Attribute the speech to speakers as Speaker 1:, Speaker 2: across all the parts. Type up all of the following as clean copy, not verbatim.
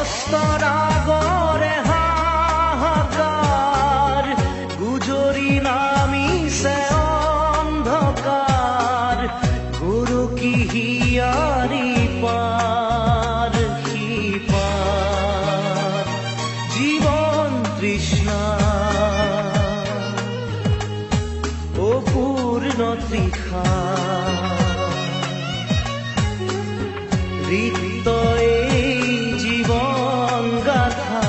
Speaker 1: অস্তৰাগৰে হাহাকাৰ, গুজৰি নামিছে অন্ধকাৰ, গৰকি হিয়াৰি পাৰ সিপাৰ। জীৱন তৃষ্ণা অপূৰ্ণ তৃষা, ৰিক্ত এই জীৱন গাথা।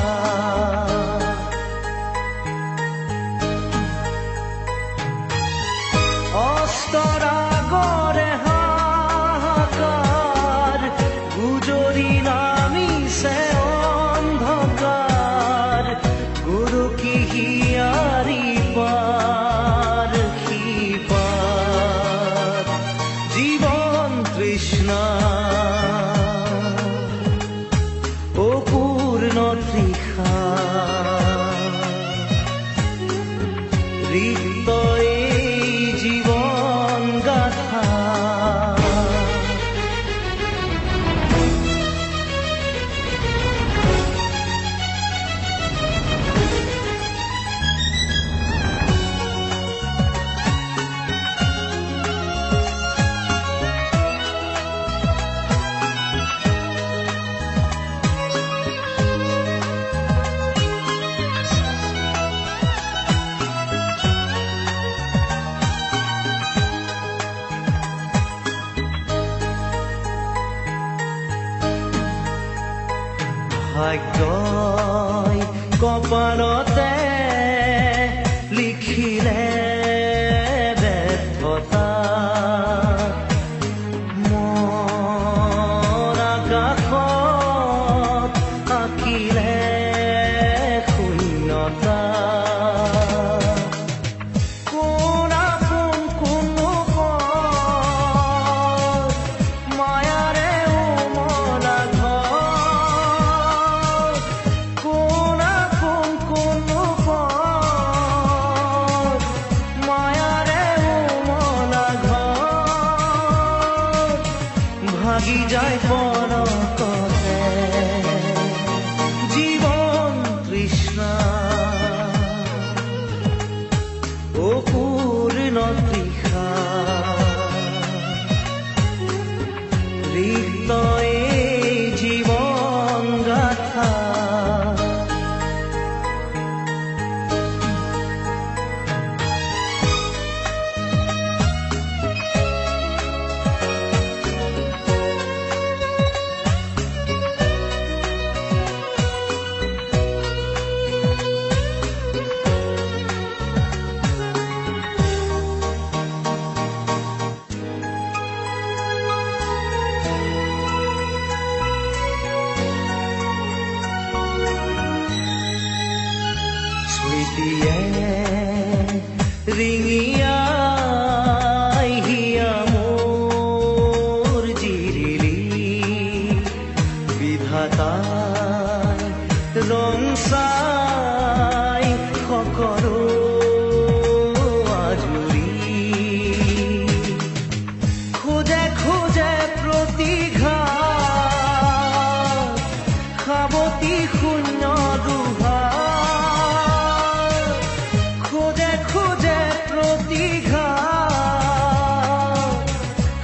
Speaker 1: অস্তৰাগৰে হাহাকাৰ, গুজৰি নামিছে অন্ধকাৰ, গৰকি হিয়াৰি পাৰ সিপাৰ। জীৱন তৃষ্ণা অপূৰ্ণ তৃষা, ৰিক্ত এই জীৱন গাথা। ভাগ্যই কপালতে লিখিলে ব্যৰ্থতা, মোৰ আকাশত আঁকিলে শূন্যতা। কোন আপোন কোন পৰ, মায়াৰে উমলা ঘৰ। কোন আপোন কোন পৰ, মায়াৰে উমলা ঘৰ, ভাগি যায় পলকতে। জীৱন তৃষ্ণা অপূৰ্ণ তৃষা, ৰিক্ত এই জীৱন গাথা। স্মৃতিয়ে ৰিঙিয়াই হিয়া মোৰ জিৰিলি, বিধাতাই ৰং চাই সকলো আজুৰি। খোজে খোজে প্ৰতিঘাত, সাৱতি শূন্য দুহাত। খোজে খোজে প্ৰতিঘাত,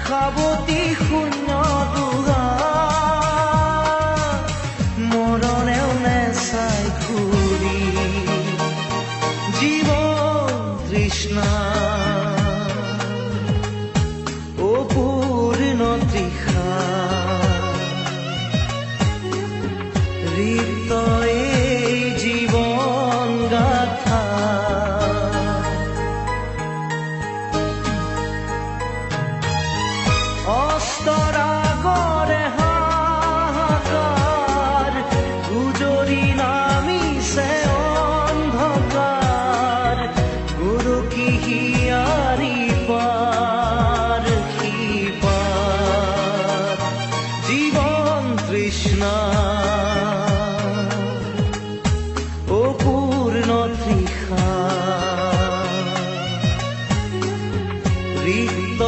Speaker 1: সাৱতি শূন্য দুহাত, মৰণেও নেচাই ঘূৰি। জীৱন তৃষ্ণা অপূৰ্ণ তৃষা, ৰিক্ত এই জীৱন গাথা। অস্তৰাগৰে হাহাকাৰ, গুজৰি নামিছে অন্ধকাৰ, গৰকি হিয়াৰি পাৰ সিপাৰ। জীৱন তৃষ্ণা অপূৰ্ণ তৃষা, ৰিক্ত